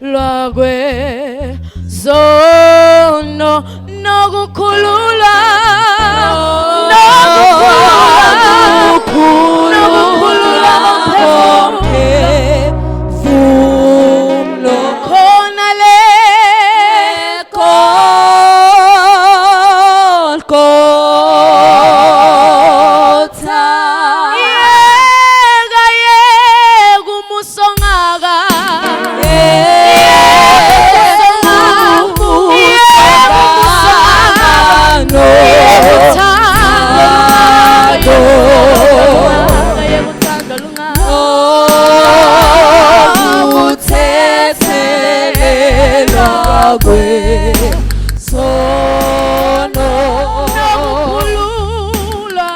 Nokuthethelelwa kwezono, nokukhululwa, nokukhululwa komphefumulo. Khona le Golgotha. Yeka, yeka umusongaka. Ukuthethelelwa kwesono. Nokukhululwa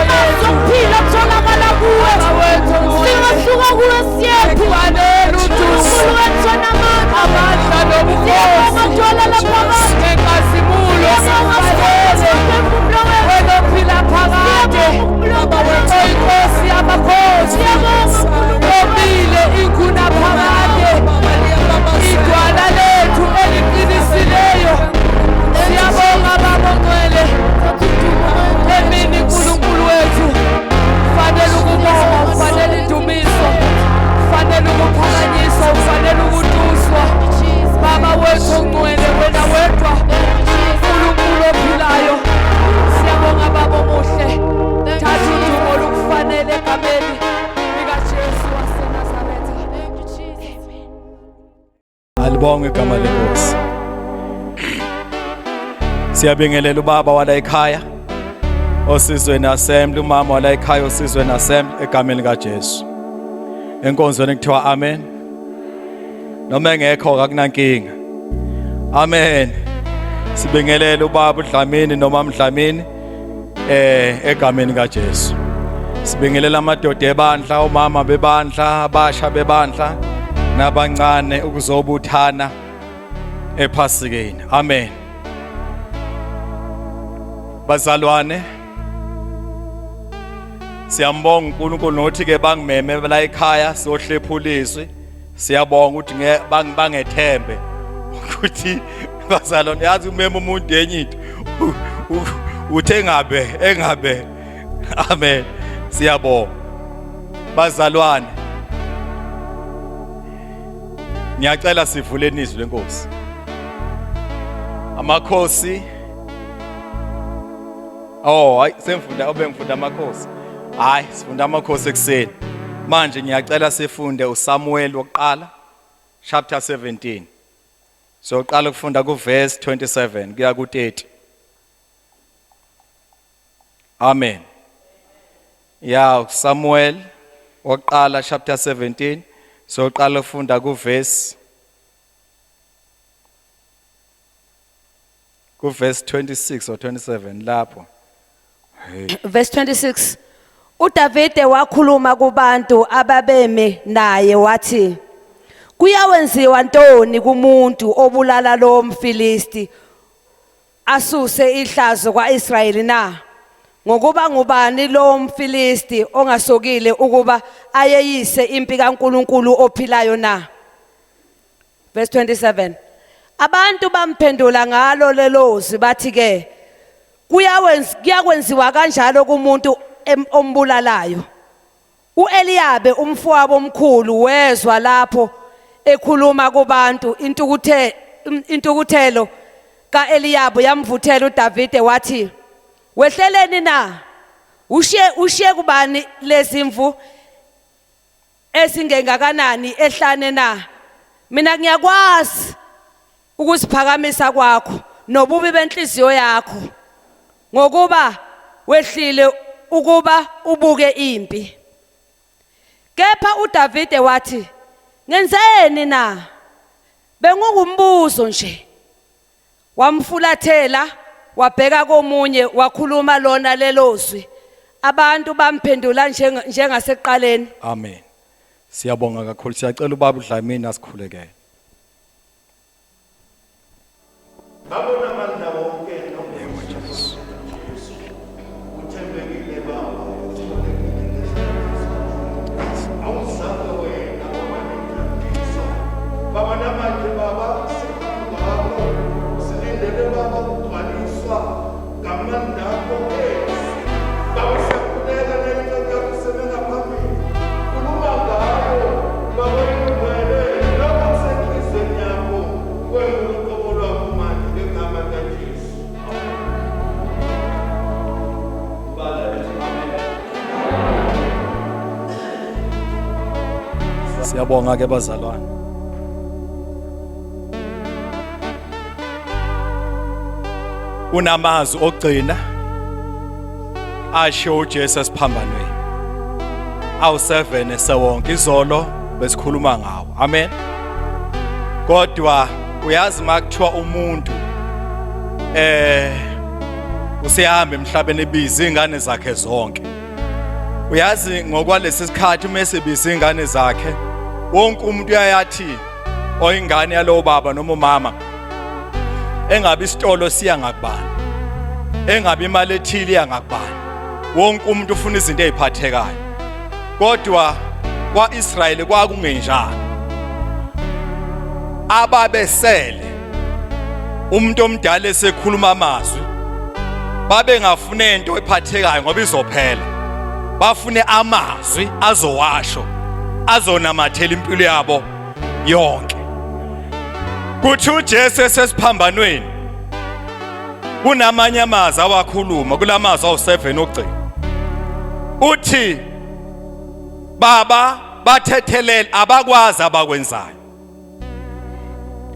Amazwi okuphila atholakala kuwe. Singasuka kuwe siyephi? Kufanele udumo. Nkulunkulu wethu onamandla. Amandla nobukhosi. Siyabonga Dwala laphakade. Nenkazimulo Siyabonga sikufanele. Sipho somphefumulo wethu. Wena ophila phakade. Siyabonga Nkulunkulu. Oyinkosi yamakhosi. Siyabonga Nkulunkulu. Omile ingunaphakade. Idwala lethu eliqinisileyo. Siyabonga Baba Ongcwele. Emini uNkulunkulu wethu. Ufanele ukubongwa, ufanele indumiso. Ufanele ukuphakanyiswa, ufanele ukutuswa. Baba wethu ongcwele, wena wedwa. uNkulunkulu ophilayo. Siyabonga Baba omuhle. Thatha udumo olukufanele egameni likaJesu waseNazaretha. Alibongwe igama lenkosi. Siyabingelela ubaba wala ekhaya osizweni assembly, umama wala ekhaya osizweni assembly egameni likaJesu. Enkonzweni kuthiwa amen. Noma engekho akunankinga. Amen. Sibingelela ubaba uDlamini noma Mdlamini egameni kaJesu. Sibingelela amadoda ebandla, omama bebandla, abasha bebandla nabancane ukuzobuthana ePhasikeni. Amen. Bazalwane, siyambonga uNkulunkulu nothi ke bangimeme la ekhaya siyohlephula izwi. Siyabonga ukuthi bangethembe ukuthi bazalwane, yazi umema umuntu enye into uthe ngabe engabe. Amen. Siyabonga bazalwane, ngiyacela sivuleni izwi lenkosi. Amakhosi. Oh, hayi semfunda obengifunda amakhosi. Hayi sifunda amakhosi ekuseni. Manje ngiyacela sifunde uSamuel wokuqala chapter 17. Soqala ukufunda ku verse 27 kuya ku 30. Amen. Ya Samuel wokuqala chapter 17 soqala ukufunda ku verse 26 or 27 lapho. Verse 26. uDavide wakhuluma kubantu ababeme naye wathi, "Kuyawenziwa ntoni kumuntu obulala lo mFilisti asuse ihlazo kwaIsrayeli na? Ngokuba ngubani lo mFilisti ongasokile ukuba ayeyise impi kaNkuluNkulu ophilayo na?" Verse 27. Abantu bamphendula ngalo lelozwi bathi ke, "Kuyakwenziwa kanjalo kumuntu ombulalayo." uEliyabe umfowabo omkhulu wezwa lapho ekhuluma kubantu, intukuthelo kaEliyabe yamvuthela uDavide wathi, "Wehleleni na? Ushiye kubani lezimvu ezingengakanani ehlane na? Mina ngiyakwazi ukuziphakamisa kwakho nobubi benhliziyo yakho, ngokuba wehlile ukuba ubuke impi." Kepha uDavide wathi, "Ngenzeni na? Bengungumbuzo nje." Wamfulathela wabheka komunye wakhuluma lona lelozwi. Abantu bamphendula njengasekuqaleni. Amen. Siyabonga kakhulu. Siyacela ubaba uDlamini asikhulekele. Babona amandla wonke. Yebo Jesu. Uthembekile Baba, uthembekile ngezandla. Awuzange wena waba nentambiso. Baba namanje Baba siphambi kwakho. Silindele Baba ukugcwaliswa ngamandla akho ezwi. Baba siyakhuleka nenceku yakho iseme ngaphambili. Khuluma ngayo Baba ingcwele lokho kusenhliziyweni yakho kwembula uqobo lwakho manje ngegama likaJesu. Siyabonga ke bazalwane. Kunamazwi okugcina asho uJesu esiphambanweni. Awu7 esewonke izolo besikhuluma ngawo. Amen. Kodwa uyazi makuthiwa umuntu usehamba emhlabeni ebiza ingane zakhe zonke. Uyazi ngokwalesi sikhathi uma esebiza ingane zakhe wonke umuntu uyayathi oyingane yalowo baba noma umama engabe isitolo siya ngakubani engabe imali ethile iya ngakubani wonke umuntu ufuna izinto eziphathekayo kodwa kwaIsrayeli kwakungenjalo ababesele umuntu omdala esekhuluma amazwi babengafune into ephathekayo ngoba izophela bafune amazwi azowasho azonamathela impilo yabo yonke kuthi uJesu esesiphambanweni kunamanye amazwi awakhuluma kulamazwi awu7 ogcina uthi baba bathethelele abakwazi abakwenzayo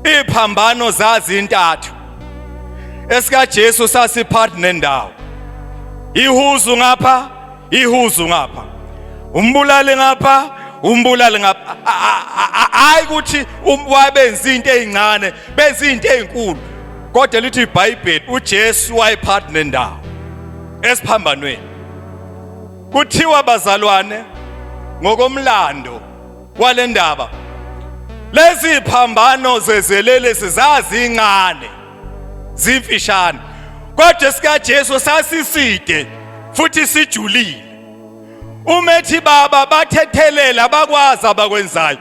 iphambano zazintathu esikaJesu sasiphathi nendawo ihuzu ngapha ihuzu ngapha umbulali ngapha umbulali ngapha hayi ukuthi um, wabenza into ezincane benza into ezinkulu kodwa lithi iBhayibheli uJesu wayephathi nendawo esiphambanweni kuthiwa bazalwane ngokomlando walendaba lezi phambano zezelelesi zazincane zimfishane kodwa sikaJesu sasiside futhi sijulile umethi baba bathethelela bakwazi abakwenzayo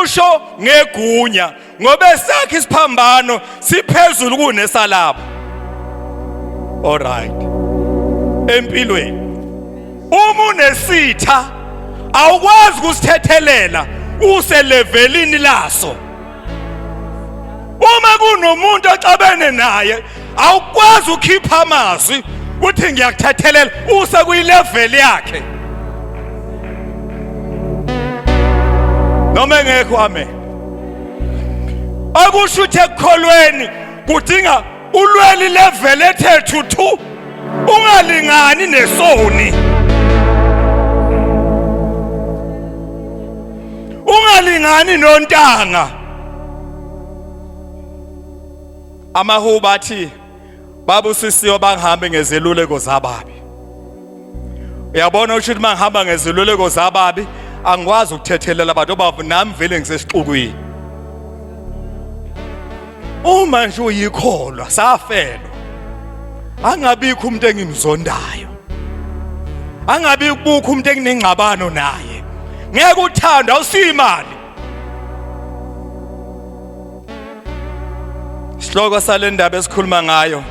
usho ngegunya ngoba esakhe isiphambano siphezulu kunesalabo alright empilweni uma unesitha awukwazi ukusithethelela uselevelini laso uma kunomuntu oxabene naye awukwazi ukukhipha amazwi uthi ngiyakuthethelela use kuyilevel yakhe noma engekho amen akusho ukuthi ekukholweni kudinga ulweli level ethe thuthu ungalingani nesoni ungalingani nontanga amahuba athi babusisiwe bangihambe ngezeluleko zababi uyabona usho ukuthi mangihamba ngezeluleko zababi angikwazi ukuthethelela abantu obavu nami vele ngisesixukwini uma nje uyikholwa safelwa angabikho umuntu engimzondayo angabi kubukho umuntu enginengxabano naye ngeke uthando awusiyimali Sihloko salendaba esikhuluma ngayo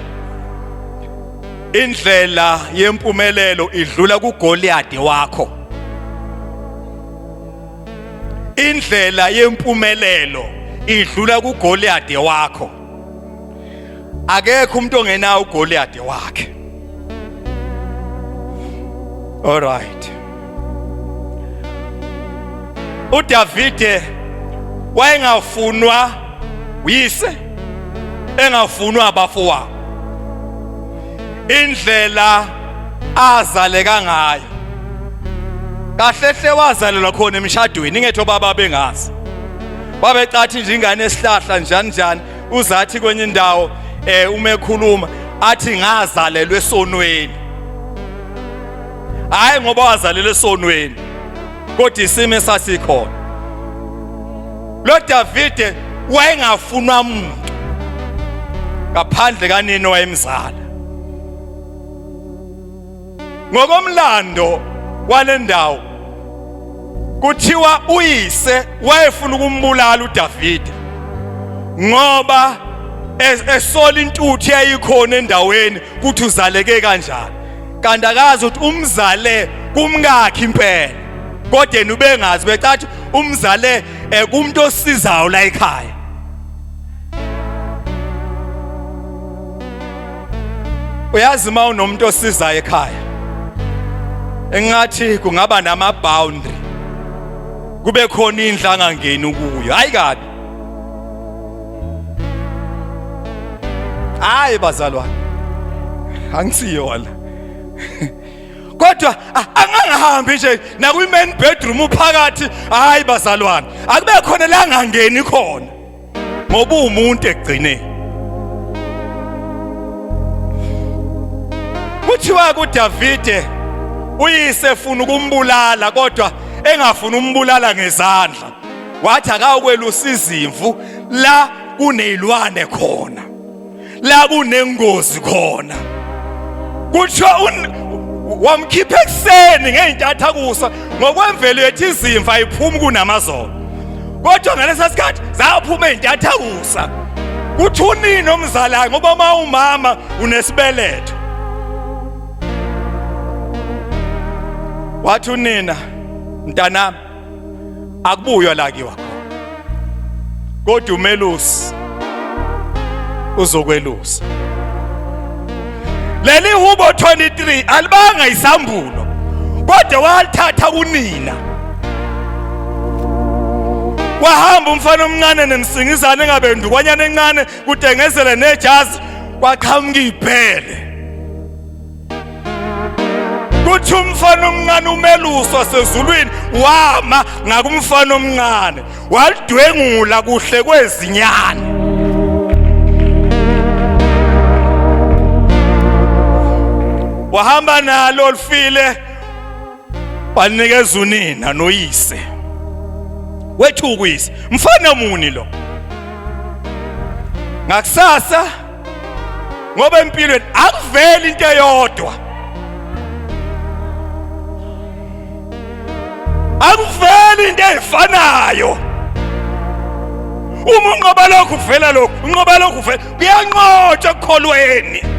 indlela yempumelelo idlula kuGoliath wakho indlela yempumelelo idlula kuGoliath wakho akekho umuntu ongenawo uGoliath wakhe all right uDavide wayengafunwa uyise engafunwa abafowabo indlela azaleka ngayo kahle hle wazalelwa khona emshadweni ingetho baba bengazi babecathi nje ingane esihlahla njani njani uzathi kwenye indawo eh uma ekhuluma athi ngazalelwe esonweni hayi ngoba wazalelwe esonweni kodwa isimo esasikhona lo Davide wayengafunwa umuntu ngaphandle kanini wayemzala ngokomlando walendawo kuthiwa uyise wayefuna ukumbulala uDavide ngoba esola intuthu yayikhona endaweni kuthi uzaleke kanjani kanti akazi ukuthi umzale kumkakhe impela kodwa yena ubengazi becathi umzale eh, kumuntu osizayo la ekhaya uyazi uma unomuntu osizayo ekhaya engathi kungaba nama boundary kube khona indlu angangeni kuyo hayi kabi hayi bazalwane angisiyo la kodwa angangahambi nje nakwi main bedroom uphakathi hayi bazalwane akube khona la angangeni khona ngoba uwumuntu ekugcineni kuthiwa kuDavide Uyise efuna ukumbulala kodwa engafuni umbulala ngezandla. Wathi akawukwelusa izimvu la kunezilwane khona. La kunengozi khona. Kuthiwa wamkhipha ekuseni ngey'ntatha kusa ngokwemvelo yethu izimvu ayiphumi kunamazolo kodwa ngalesa sikhathi zaphuma ey'ntatha kusa kuthi unini omzalayo ngoba uma umama unesibeletho wathi unina mntanami akubuywa la kiwa khona kodwa umelusi uzokwelusa leli hubo 23 alibanga isambulo kodwa walithatha kunina wahamba umfana omncane nemsingizane engabendukwanyana encane kudengezele nejazi kwaqhamuka ibhele kuthi umfana omncane umelusi wasezulwini wama ngakumfana omncane walidwengula kuhle kwezinyane wahamba nalo lifile wanikeza unina noyise wethuka uyise mfana muni lo ngakusasa ngoba empilweni akuveli into eyodwa akuveli into efanayo uma unqoba lokhu kuvela lokhu unqoba lokhu kuvela kuyanqotshwa ekukholweni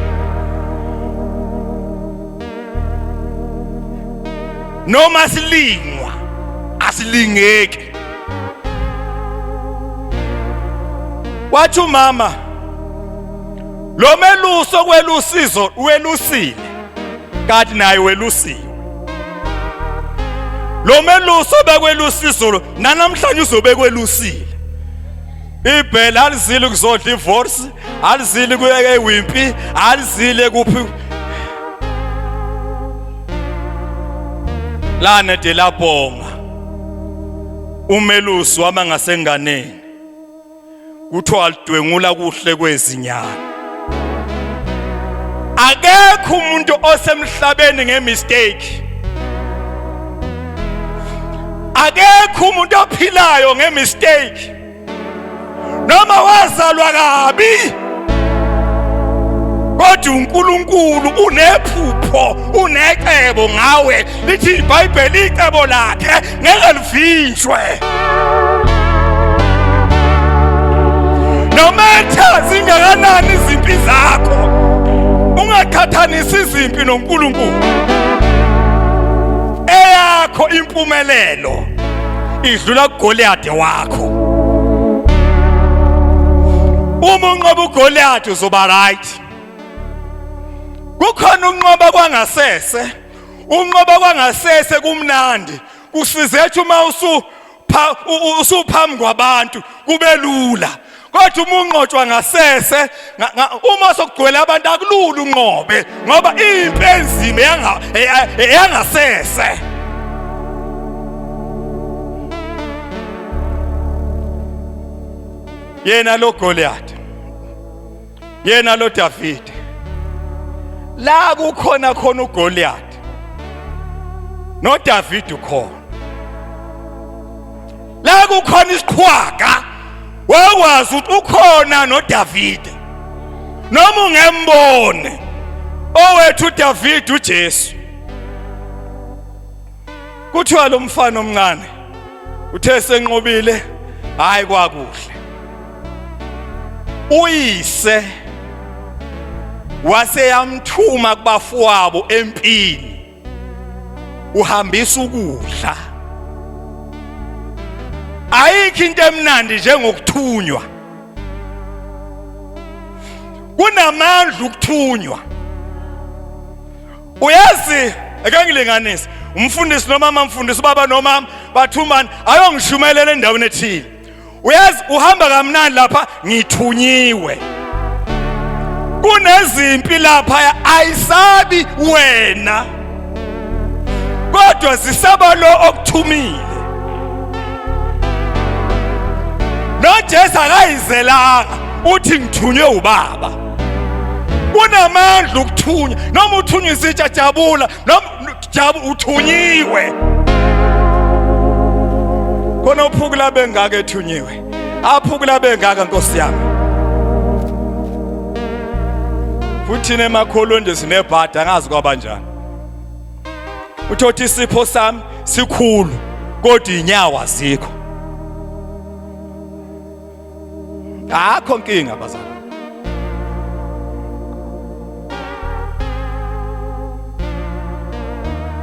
noma silingwa asilingeki wathi umama lo meluso kwelusizo welusile kanti naye welusiwe lo meluso bekwelusizolo nanamhlanje uzobekwelusile ibhela alizile ukuzodla ivorsi alizile kuyeke ewimpi alizile kuphi lana de labhonga umelusi wama ngasenganeni kuthiwa alidwengula kuhle kwezinyana akekho umuntu osemhlabeni ngemistake akekho umuntu ophilayo ngemistake noma wazalwa kabi kodwa uNkulunkulu unephupho unecebo ngawe lithi iBhayibheli icebo lakhe ngeke livinjwe noma etha zingakanani izimpi zakho ungaqhathanisi izimpi noNkulunkulu eyakho impumelelo idlula kuGoliath wakho uma unqoba uGoliath uzoba right kukhona ukunqoba kwangasese unqoba kwangasese kumnandi kusizethu uma usu usuphambi kwabantu kube lula kodwa uma unqotshwa ngasese uma sokugcwele abantu akulula unqobe ngoba impi enzima yangasese yena lo Goliath yena lo Davide la kukhona khona uGoliath noDavid ukhona la kukhona isiqhwaga wakwazi ukuthi ukhona noDavide noma ungembone owethu uDavid uJesu kuthiwa lo mfana omncane uthe senqobile hayi kwakuhle uyise waseyamthuma kubafowabo empini uhambisa ukudla ayikho into emnandi njengokuthunywa kunamandla ukuthunywa uyazi ake ngilinganise umfundisi nomama mfundisi ubaba nomama bathumani ayongishumelela endaweni ethile uyazi uhamba kamnandi lapha ngithunyiwe kunezimpi lapha ayisabi wena kodwa zisaba lo okuthumile noJesu akayizelanga uthi ngithunywe ubaba kunamandla ukuthunya noma uthunywa isitsha jabula noma Ujabu uthunyiwe. Khona uphukula bengaka ethunyiwe. Aphukula bengaka Nkosi yami. Futhi nemakholweni nje sinebhada angazi kwabanjani. Uthothi isipho sami sikhulu kodwa inyawo azikho. Akho nkinga bazalwane.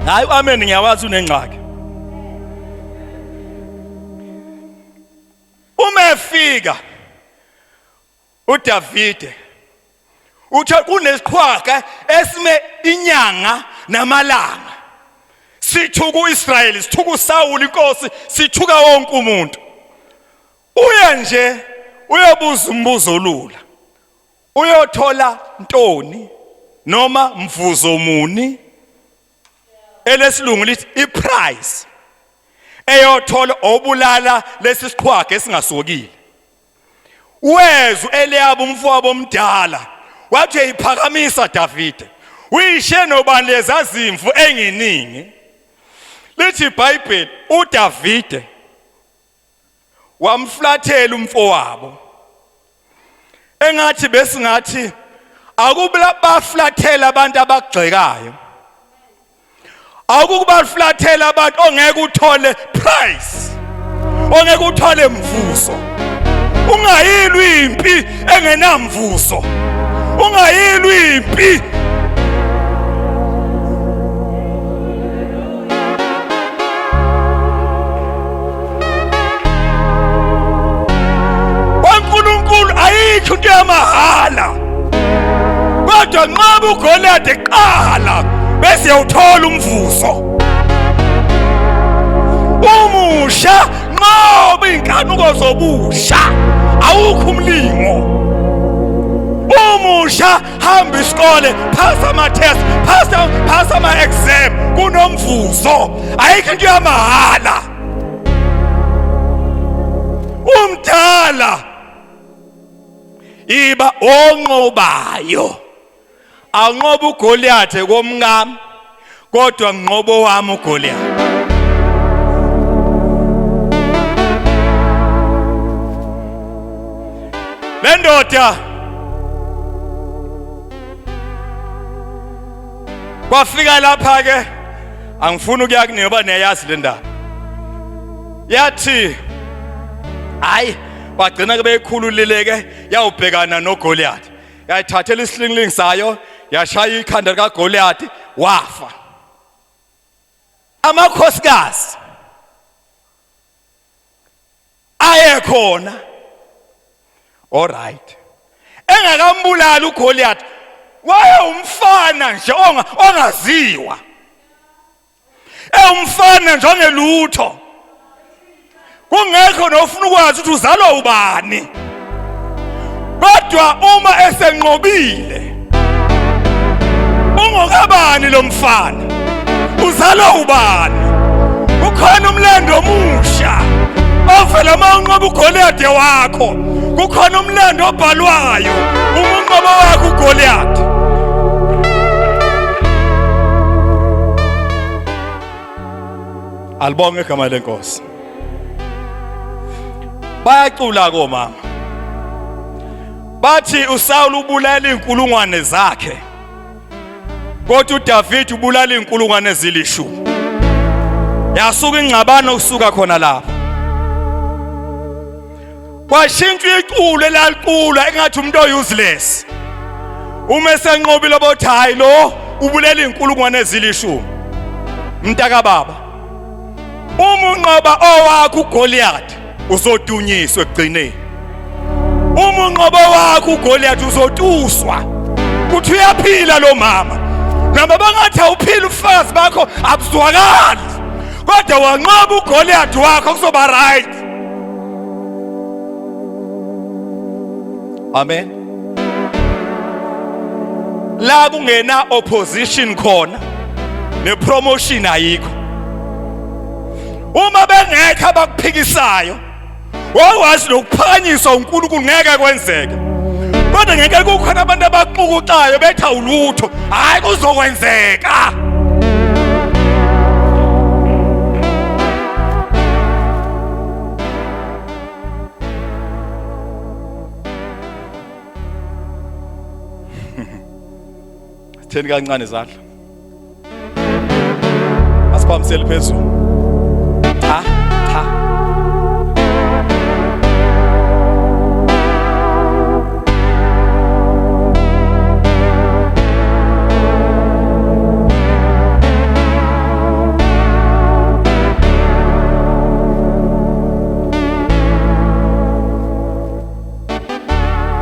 Hayi amen ngiyawazi unengxaki. Uma efika uDavide uthe kunesiqhwaga esime inyanga namalanga sithuka uIsrayeli sithuka uSawuli inkosi sithuka wonke umuntu uye nje uyobuza umbuzo olula uyothola ntoni noma mvuzo muni elesilungu lithi iprice eyothola obulala lesi siqhwaga esingasokile wezwe Eliyabu umfowabo omdala wathi uyiphakamisa Davide uyishe nobani lezazimvu enginingi lithi iBhayibheli uDavide wamflathela umfowabo engathi besingathi akubula baflathela abantu abagxekayo akukubaflathela abantu ongeke uthole price ongeke uthole mvuzo ungayilwi impi engenamvuzo ungayilwi impi kwaNkulunkulu ayikho into yamahhala kodwa nqaba uGoliath kuqala bese uyawuthola umvuzo umusha nqoba inkanuko zobusha awukho umlingo umusha hamba isikole phasa ama-test phasa phasa ama-exam kunomvuzo ayikho into yamahhala umdala iba onqobayo awunqoba uGoliath komkami kodwa nginqobo wami uGoliath le ndoda kwafika lapha ke angifuni ukuya kunoba niyayazi le ndaba yathi hayi bagcina ke beyikhululile ke yawubhekana noGoliath yayithathela isilingilingi sayo yashaya ikhanda likaGoliath wafa amakhosikazi aye khona all right engakambulali uGoliath waye umfana nje ongaziwa ewumfana nje ongelutho kungekho nofuna ukwazi ukuthi uzalwa ubani kodwa uma esenqobile ungokabani lo mfana uzalwa ubani kukhona umlando omusha ovela uma unqoba uGoliath wakho kukhona umlando obhalwayo uma unqoba wakho uGoliath Alibonge igama lenkosi. Bayacula komama. Bathi uSawulu ubulala inkulungwane zakhe. Kodwa uDavid ubulala inkulungwane ezilishumi. Yasuka ingxabano kusuka khona lapho. Kwashintshwa iculo elalicula engathi umuntu oyuseless. Uma esenqobile bothi hayi lo ubulela inkulungwane ezilishumi. Mntaka baba. Uma unqoba owakho uGoliath uzodunyiswa ekugcineni. Uma unqoba wakho uGoliath uzotuswa. Kuthi uyaphila lo mama. Noma bangathi awuphila ubufakazi bakho abuzwakali. Kodwa wanqoba uGoliath wakho kuzoba right. Amen. La kungena opposition khona ne promotion ayikho. Uma bengekho abakuphikisayo wawazi nokuphakanyiswa uNkulunkulu ngeke kwenzeke. Kodwa ngeke kukhona abantu abaxukuxayo bethi awulutho, hayi kuzokwenzeka. Asithatheni kancane izandla. Asiphamisele phezulu. Cha, cha.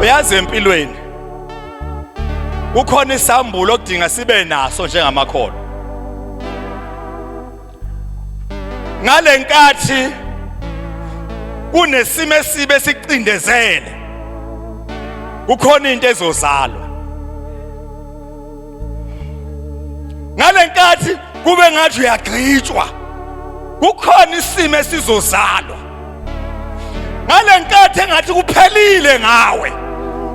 Uyazi empilweni kukhona isambulo okudinga sibe naso njengamakholwa. Ngalenkathi kunesimo esibe sicindezele, kukhona into ezozalwa. Ngalenkathi kube ngathi uyagqitshwa, kukhona isimo esizozalwa. Ngalenkathi engathi kuphelile ngawe,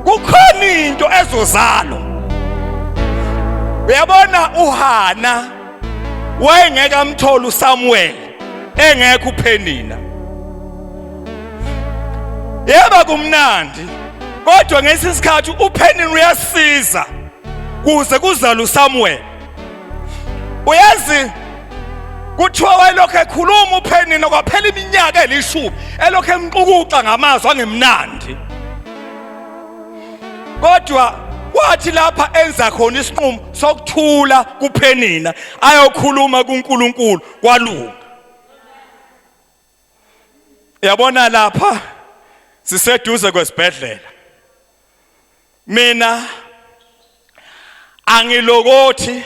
kukhona into ezozalwa. Uyabona uHana wayengeke amthole uSamuel engekho uPhenina. Yebo kumnandi, kodwa ngesisikhathi uPhenina uyasiza kuze kuzalwe uSamuel. Uyazi kuthiwa wayelokhu ekhuluma uPhenina kwaphela iminyaka elishumi elokhu emxukuxa ngamazwi angemnandi. Kodwa kwathi lapha enza khona isinqumo sokuthula kuPhenina ayokhuluma kuNkulunkulu kwalunga. Yabona lapha siseduze kwesibhedlela. Mina angilokothi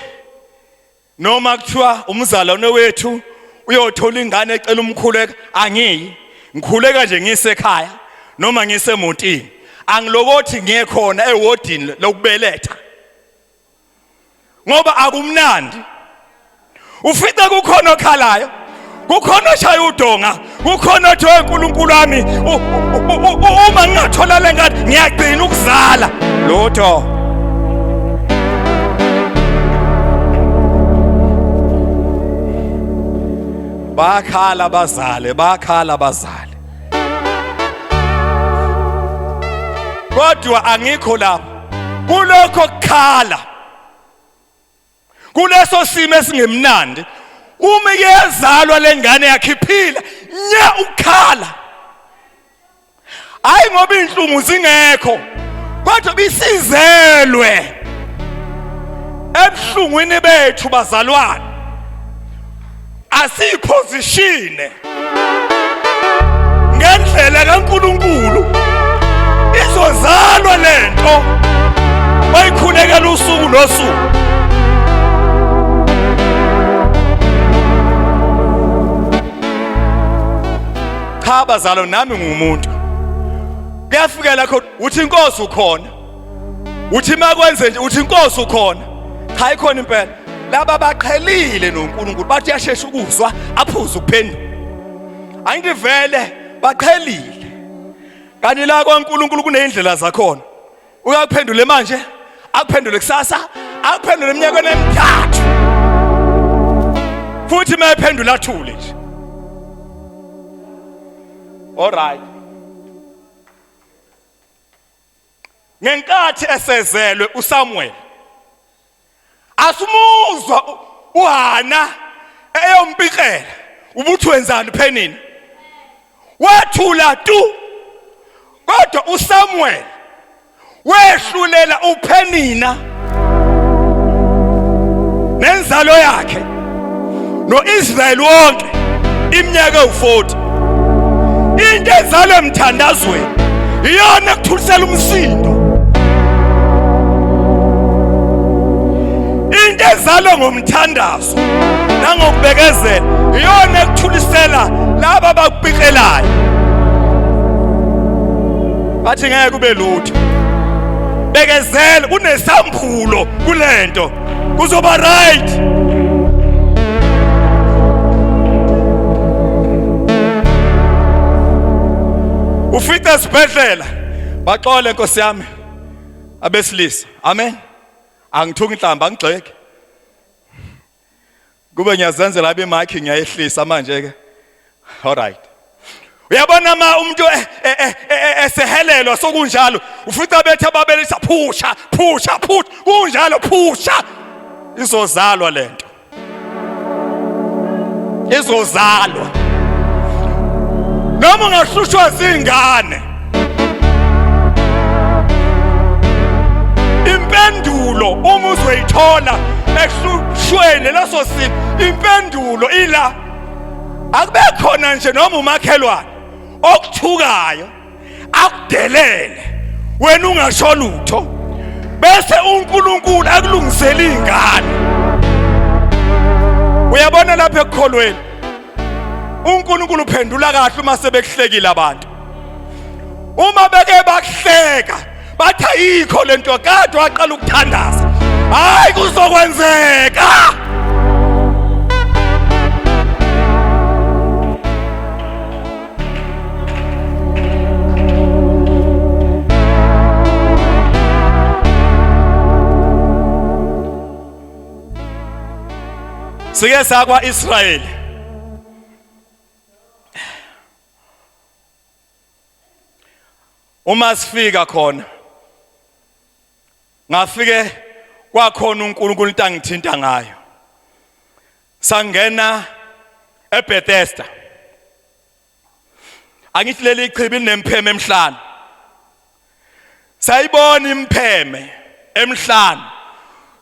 noma kuthiwa umzalwane wethu uyothola ingane ecela umkhuleka, angiyi. Ngikhuleka nje ngisekhaya noma ngisemotini. Angilokothi ngiye khona ewodini lokubeletha ngoba akumnandi. Ufice kukhona okhalayo, kukhona oshaya udonga, kukhona othi weNkulunkulu wami, uma ngingathola le ngane ngiyagcina ukuzala. Lutho. Bakhala abazali, bakhala abazali. Kodwa angikho lapho. Kulokho kukhala, kuleso simo esingemnandi, uma iyezalwa lengane yakhe iphila, nya ukukhala. Hayi ngoba inhlungu zingekho, kodwa bisizelwe ebuhlungwini bethu bazalwane. Asiyiphosishine ngendlela kaNkuluNkulu, izozalwa lento bayikhulekela usuku nosuku. Cha bazalo, nami ngumuntu. Kuyafika lakho uthi inkosi ukhona, uthi makwenze nje uthi inkosi ukhona. Cha ikhona impela. Laba baqhelile noNkulunkulu, bathi uyashesha ukuzwa aphuze ukuphendula. Angithi vele baqhelile. Kanti la kwaNkulunkulu kunezindlela zakhona. Uyakuphendule manje, akuphendule kusasa, akuphendule eminyakeni emithathu. Futhi mayephendula athule nje. All right. Ngenkathi esezelwe uSamuel, asimuzwa uHana eyompikela ubuthi wenzani uPhenina. Wathula tu. Kodwa uSamuel wehlulela uPhenina nenzalo yakhe noIsrael wonke iminyaka ewu-40. Into ezalwe emthandazweni iyona ekuthulisela umsindo. Into ezalwe ngomthandazo nangokubekezela iyona ekuthulisela laba abakupikelayo. Bathi ngeke kube lutho. Bekezela, kunesambulo kulento, kuzoba right. Ufica esibhedlela baxole nkosi yami abesilisa. Amen. Angithuki inhlamba, angigxeki. Kube ngiyazenzela abe mic ngiyayehlisa manje ke. All right. Uyabona ma umuntu esehelelwa sokunjalo, ufica bethe ababelisa phusha phusha phusha, kunjalo phusha. Izozalwa lento. Izozalwa. Noma ungahlushwa zingane. Impendulo uma uzoyithola ehlushweni leso simo, impendulo ila akube khona nje noma umakhelwane okuthukayo akudelele wena ungasho lutho bese uNkulunkulu akulungisela ingane. Uyabona lapha ekukholweni uNkulunkulu uphendula kahle uma sebekuhlekile abantu. Uma beke bakuhleka bathi ayikho lento kade waqala ukuthandaza, hayi kuzokwenzeka. Sike sakwa Israyeli uma sifika khona ngafike kwakhona uNkulunkulu into angithinta ngayo. Sangena eBethesda. Angithi leli chibi linempheme emhlane. Sayibona impheme emhlane.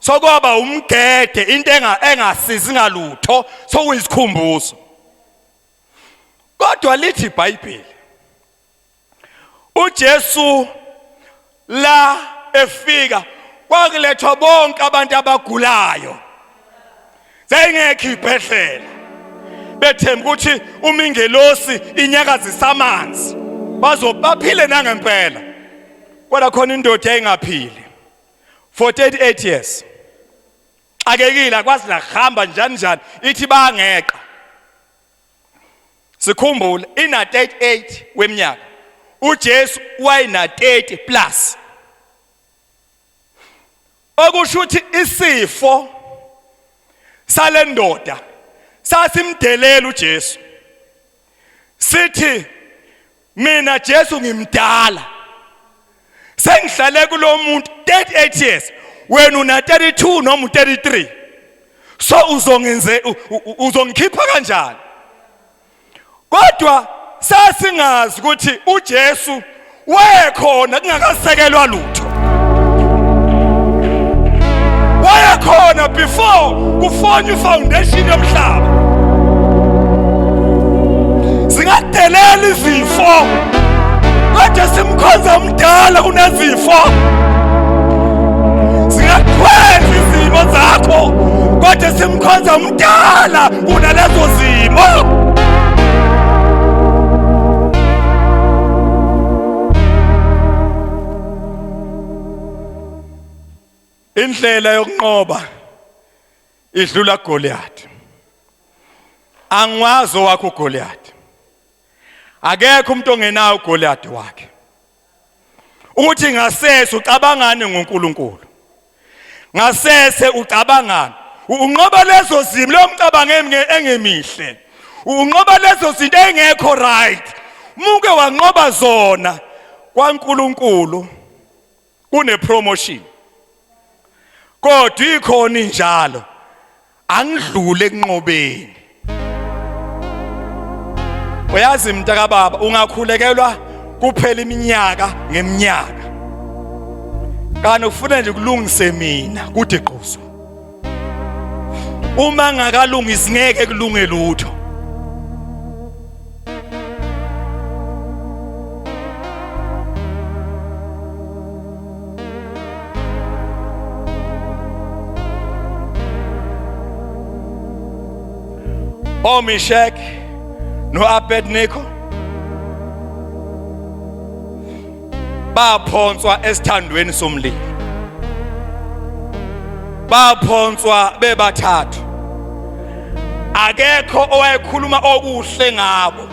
Sokwaba umgede into engasizi ngalutho sokuyisikhumbuzo. Kodwa lithi iBhayibheli uJesu la efika kwakulethwa bonke abantu abagulayo, seyingekho ibhedlela, bethemba ukuthi uma ingelosi inyakazisa amanzi bazobaphile nangempela. Kodwa khona indoda yayingaphili for 38 years, xakekile, akwazi la kuhamba njani njani, ithi bangeqa. Sikhumbule ina 38 weminyaka, uJesu wayena 30 plus, okusho ukuthi isifo salendoda sasimdelela uJesu, sithi mina Jesu ngimdala, sengihlale kulomuntu 38 years, wena una 32 noma u33, so uzongenze uzongikhipha kanjani? Kodwa sasingazi ukuthi uJesu wayekhona kungakasekelwa lutho, wayekhona before kufonywa ifoundation yomhlaba. Singadelela izifo, kodwa simkhonza umdala kunezifo. Singakhwenza izimo zakho, kodwa simkhonza umdala kunalezo zimo. Indlela yokunqoba idlula Goliath. Angwazi owakho uGoliath. Akekho umuntu ongenawo uGoliath wakhe. Ukuthi ngasese ucabangane ngoNkulunkulu. Ngasese ucabangane. Unqoba lezo zimo leyo mcabango engemihle. Unqoba lezo zinto engekho right. Muke wanqoba zona kwaNkulunkulu kune promotion. Kodwa ikhona injalo angidlule ekunqobeni. Uyazi mntaka baba, ungakhulekelwa kuphela iminyaka ngeminyaka, kanti ufuna nje kulungise mina kude gquzo. Uma ngakalungisi ngeke kulunge lutho. OMishek noAbednego baphonswa esithandweni somlilo, baphonswa bebathathu. Akekho owayekhuluma okuhle ngabo.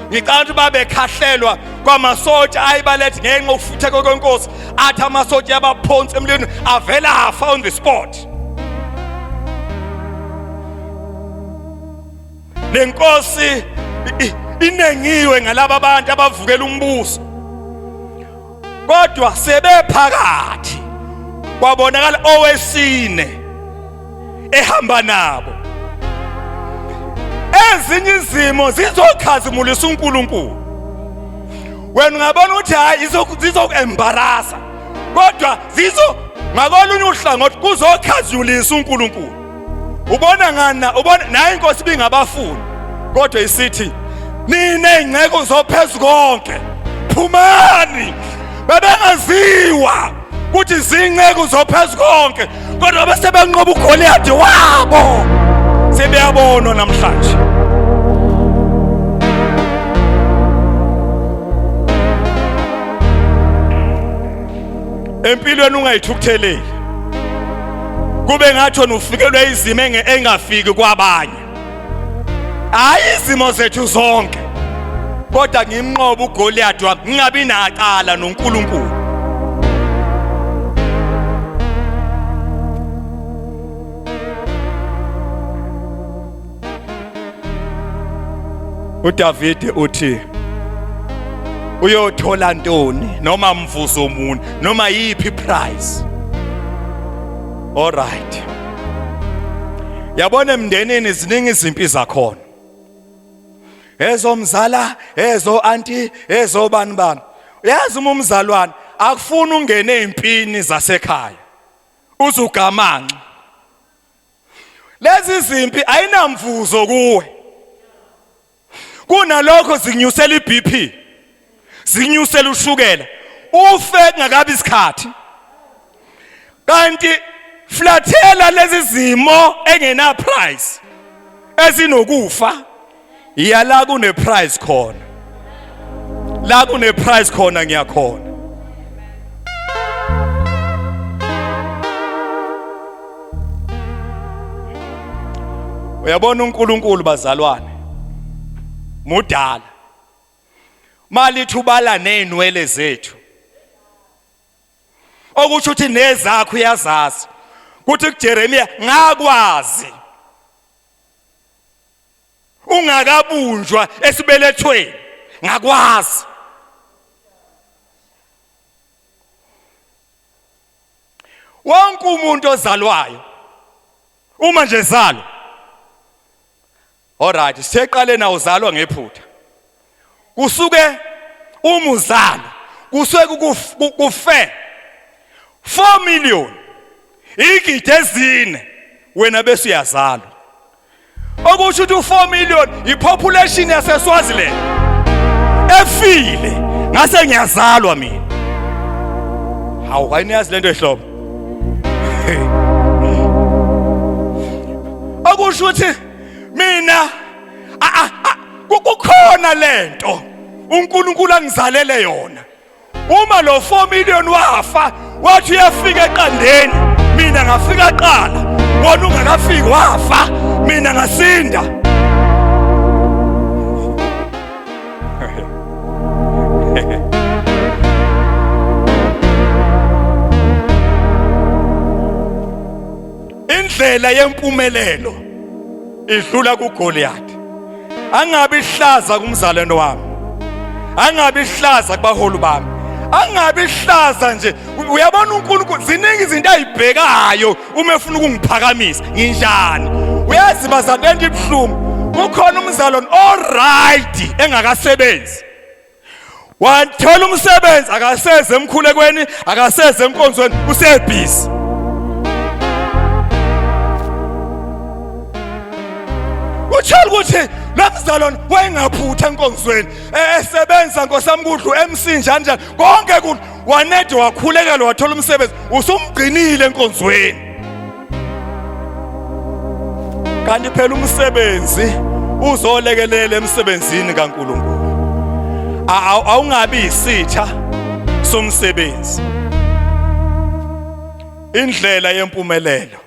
Ngicabanga ukuthi babekhahlelwa kwamasotsha ayibalethe ngenxa yokufutheka kwenkosi, athi amasotsha yabaphonsa emlilweni avela afa on the spot. Lenkosi inengiwe ngalaba bantu abavukela umbuso, kodwa sebephakathi kwabonakala owesine. ehamba nabo. Ezinye izimo zizokhazimulisa uNkulunkulu. Wena ungabona ukuthi hayi zizoku-embarasa, kodwa zizo ngakolunye uhlangothi kuzokhazimulisa uNkulunkulu. Ubona ngani? Ubona naye inkosi ibingabafuni, kodwa isithi nina ingceko zophezu konke phumani. Bebengaziwa ukuthi zinceko zophezu konke, kodwa bese benqoba uGoliath wabo, sebeyabonwa namhlanje. Empilweni ungayithukutheleli, kube ngathi wena ufikelwe izimo engafiki kwabanye. Hayi, izimo zethu zonke, kodwa ngimnqoba uGoliath wami, ngingabi nacala noNkulunkulu. uDavide uthi uyothola ntoni noma mvuzo muni noma yiphi price. All right, yabona emndenini ziningi izimpi zakhona, ezomzala, ezo anti, ezobani bani. Uyazi uma umzalwane akufuni ungene ezimpini zasekhaya, uzugamanxa lezi zimpi, ayinamvuzo kuwe, kunalokho zinyusela iBP, zinyusela ushukela, ufe kungakabi isikhathi. Kanti flathela lezi zimo engena price ezinokufa, iya la kune price khona, la kune price khona ngiyakhona. Uyabona uNkulunkulu bazalwane mudala, malithi ubala nezinwele zethu, okusho ukuthi nezakho uyazazi. Kuthi kuJeremiya, ngakwazi ungakabunjwa esibelethweni, ngakwazi. Wonke umuntu ozalwayo uma nje zalwa, alright, siseqale na uzalwa ngephutha, kusuke uma uzalwa kusuke kufe 4 million, igidi ezine, wena bese uyazalwa. Okusho ukuthi u4 million ipopulation yaseSwaziland efile, ngase ngiyazalwa mina. Hawu, ayiniyazi lento ehlobo. Okusho ukuthi mina kukhona lento uNkulunkulu angizalele yona. Uma lo 4 million wafa, wathi uyafika eqandeni, mina ngafika qala, wona ungakafiki wafa, mina ngasinda. Indlela yempumelelo idlula kuGoliath. Angabi ihlaza kumzalwane wami, angabi ihlaza kubaholi bami, angabi ihlaza nje. Uyabona uNkulunkulu ziningi izinto ayibhekayo uma efuna ukungiphakamisa. Nginjani? Uyazi bazalwane, lento ibuhlungu. Kukhona umzalwane alright engakasebenzi, wathola umsebenzi, akaseze emkhulekweni, akaseze enkonzweni, usebhizi. Uthola ukuthi lo mzalwane wayengaphutha enkonzweni, esebenza nkosami kudlu MC njani njani konke kudlu, wanede wakhulekela, wathola umsebenzi, usumgcinile enkonzweni. Kanti phela umsebenzi uzolekelela emsebenzini kaNkulunkulu. Awungabi isitha somsebenzi. Indlela yempumelelo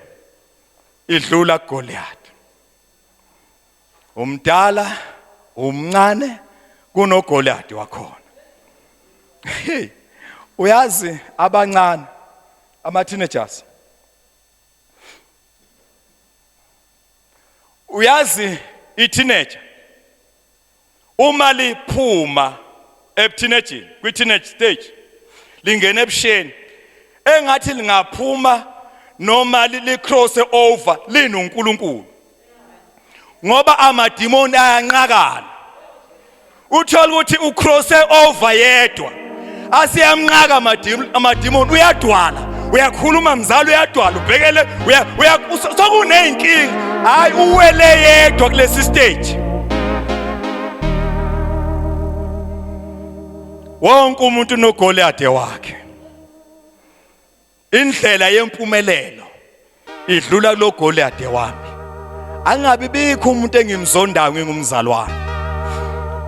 idlula kuGoliath. Umdala umncane kunoGoliath wakhona. Hey, uyazi abancane, ama teenagers, uyazi i-teenager uma liphuma ebuteenageni, kwi-teenage stage, lingena ebusheni, engathi lingaphuma noma li cross over linoNkulunkulu ngoba amadimoni ayanqakana uthola ukuthi ucrosse over yedwa asiyamnqaka amadimoni uyadwala uyakhuluma mzali uyadwala ubhekele uya sokuneyinkinga hayi uwele yedwa kulesi stage wonke umuntu unoGoliath wakhe Indlela yempumelelo idlula kulo Goliath wami. Angabi bikho umuntu engimzondayo ngingumzalwane.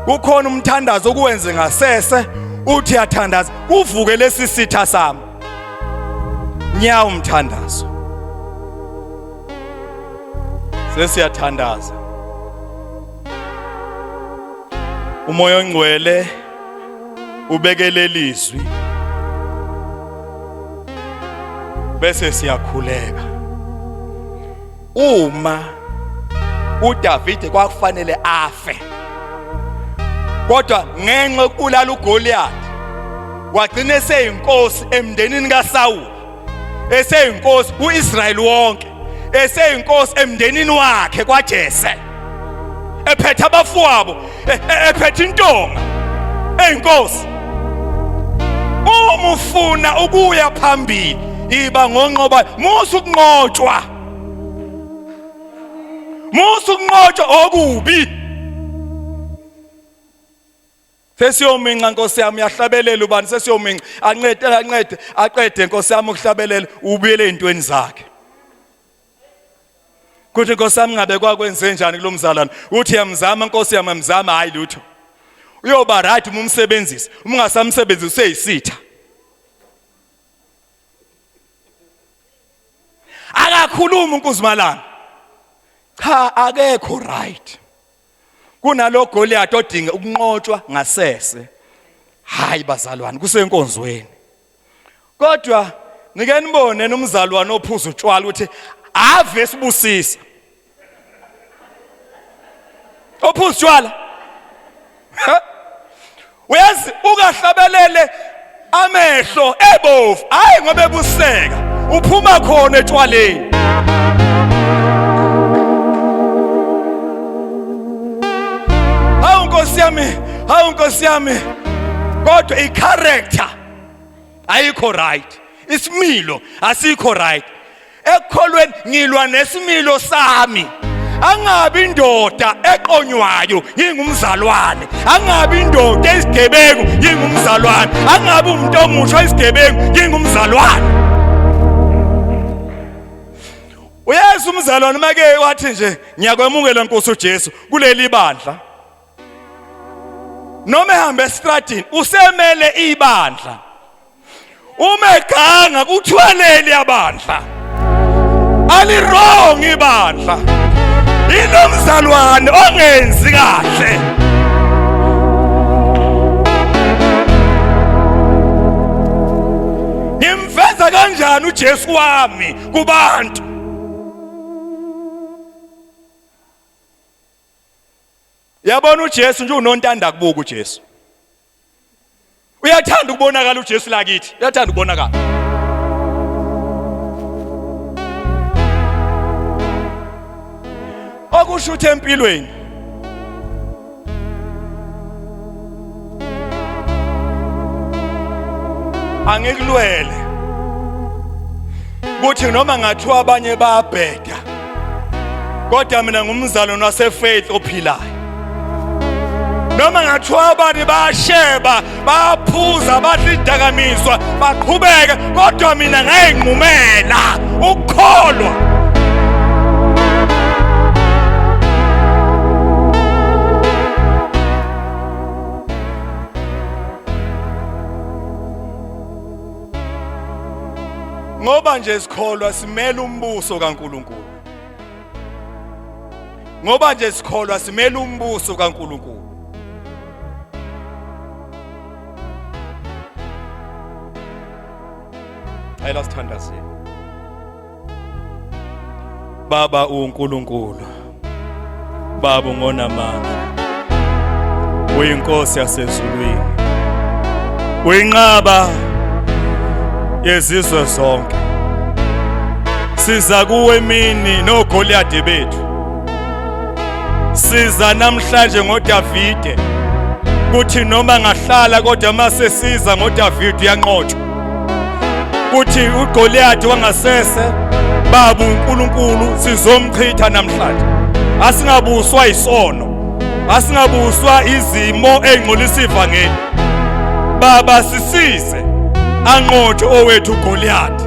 Kukhona umthandazo okuwenze ngasese uthi yathandaza kuvuke lesi sitha sami. Nya umthandazo. Sesiyathandaza. Umoya ongcwele ubekele lizwi bese siyakhuleka uma uDavide kwakufanele afe kodwa ngenxa yokubulala uGoliath wagcina eseyinkosi emndenini kaSawuli eseyinkosi kuIsrayeli wonke eseyinkosi emndenini wakhe kwaJese ephethe abafowabo e, e, ephethe intonga eyinkosi uma ufuna ukuya phambili iba ngonqoba musa ukunqotshwa musa ukunqotshwa okubi Sesiyominca Nkosi yami uyahlabelela ubani sesiyominca anqede anqede aqede Nkosi yami ukuhlabelela ubuyele ezintweni zakhe. Kuthi Nkosi yami ngabe kwakwenze njani kulomzalwane uthi yamzama Nkosi yami yamzama hayi lutho. Uyoba right uma umsebenzisa uma ungasamsebenzisi useyisitha. Akakhulumi uNkuzimalanga. Cha akekho right. Kunalo Goliath odinga ukunqotshwa ngasese. Hayi bazalwane kusenkonzweni. Kodwa nike nibone nomzalwane ophuza utshwala ukuthi ave sibusisa. Ophuza utshwala. Uyazi ukahlabelele amehlo ebovu hayi ngoba ebuseka uphuma khona etshwaleni. Hawu Nkosi yami, hawu Nkosi yami. Kodwa i-character ayikho right. Isimilo asikho right. Ekukholweni ngilwa nesimilo sami. Angabi indoda eqonywayo ngingumzalwane, angabi indoda esigebengu ngingumzalwane, angabi umuntu omusha isigebengu ngingumzalwane. Uyazi umzalwane make wathi nje ngiyakwemukela Nkosi uJesu kuleli bandla. Noma ehamba estradini usemele ibandla. Uma eganga kuthiwa leli abandla alirong ibandla inomzalwane ongenzi kahle ngimveza kanjani uJesu wami kubantu Yabona uJesu nje unontanda kubuka uJesu. Uyathanda ukubonakala uJesu lakithi, uyathanda ukubonakala. Okusho ukuthi empilweni angikulwele kuthi noma ngathiwa abanye bayabheda kodwa mina ngumzalwane wasefaith ophilayo noma ngathiwa abanye bayasheba bayaphuza badla idakamizwa baqhubeke kodwa mina ngayinqumela ukukholwa ngoba nje sikholwa simele umbuso kaNkuluNkulu ngoba nje sikholwa simele umbuso kaNkuluNkulu Cela sithandazeni Baba uNkulunkulu Baba ungonamandla Uyinkosi yasezulwini Uyinqaba yezizwe zonke. Siza kuwe emini noGoliath bethu. Siza namhlanje ngoDavide. Kuthi noma ngahlala kodwa mase siza ngoDavide uyanqotshwa. Kuthi uGoliath wangasese baba uNkulunkulu sizomchitha namhlanje. Asingabuswa isono. Asingabuswa izimo ezingcolisa ivangeli. Baba sisize anqothe owethu uGoliath.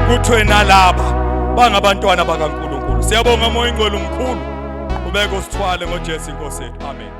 Kuthiwe nalaba bangabantwana bakaNkulunkulu. Siyabonga moya ingcwele umkhulu. Ubeke usithwale ngoJesu inkosi yethu. Amen.